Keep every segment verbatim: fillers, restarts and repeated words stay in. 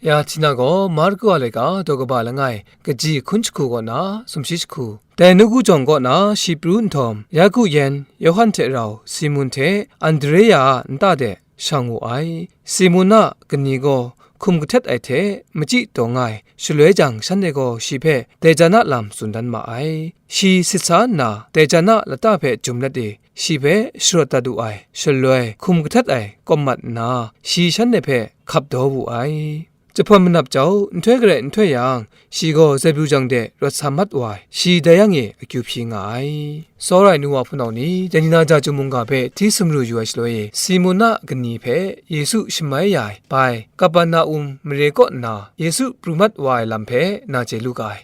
Ya Htina gaw Marku a laika daw kaba langai kaji hkun jahku kaw na sumshi jahku, dai nawku jawng kaw na shi pru nhtawm, Yaku yan, Yawhan hte rau, Simun hte Andrea a nta de shang wu ai. Simun a kani gaw hkum kahtet ai hte machyi taw nga ai, shaloi jang shanhte gaw shi hpe dai jan a lam tsun dan ma ai. Shi sit sa nna, dai jan a lata hpe jum let e, shi hpe sharawt dat wu ai. Shaloi hkum kahtet ai kawm mat nna, shi shanhte hpe hkap daw wu ai. Jahpawt manap jau, nhtoi garai nhtoi yang, shi gaw Zebu jang de rawt sa mat wa ai, shi dai yang e akyu hpyi nga ai. Tsawra ai nu wa hpunau ni, dai ni na ja chyum mungga hpe hti sumru yu ai shaloi e, Simun a kani hpe Yesu shamai ya ai, bai, Kaperna-um mare kaw nna Yesu pru mat wa ai lam hpe na chye lu ga ai.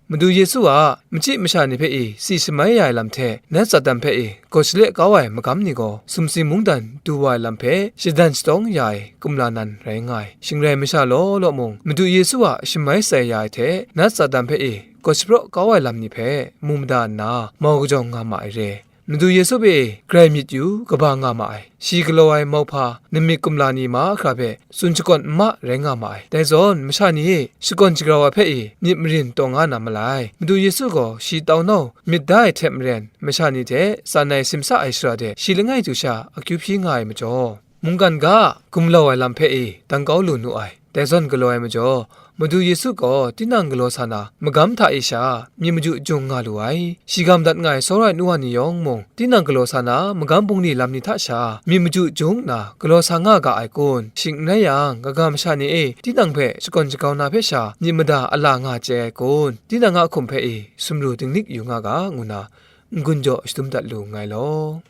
Madu Yesu a machyi masha ni hpe e si shamai ya ai lam hte, nat Satan hpe e gaw shale kau ai magam ni gaw, sumsing mungdan du wa ai lam hpe shadan shatawng ya ai kumla nan rai nga ai. Shing rai masha law law mung, Madu Yesu a shamai shatsai ya ai hte, nat Satan hpe e gaw shapraw kau ai lam ni hpe mu mada nna, mau kajawng nga ma ai re. Madu Yesu hpe e grai myit yu kaba nga ma ai. Shi galaw ai mauhpa, namik kumla ni mahkra hpe tsun shakawn n ma rai nga ma ai. Dai zawn, masha ni e shakawn shagrau ai hpe e myit marin taw nga na malai. Madu Yesu gaw shi tau nau myit da ai hte maren, masha ni hte tsan ai simsa ai shara de shi langai du sha akyu hpyi nga ai majaw, mungkan ga a gumlau ai lam hpe e dang kau lu nu ai. Dai zawn galaw ai majaw, Madu Yesu gaw tinang galaw sa na magam hta e sha, myi maju jung nga lu ai. Shi gam dat nga ai tsawra ai nu wa ni yawng mung, tinang galaw sa na magam bungli lam ni hta sha, myi maju jung nna galaw sa nga ga ai kun? Shing n rai yang, kaga masha ni e tinang hpe shakawn shagau na hpe sha, myit mada a la nga chye ai kun? Tinang a hkum hpe e sumru dinglik yu nga ga, ngu na n-gun jaw shadum dat lu nngai law.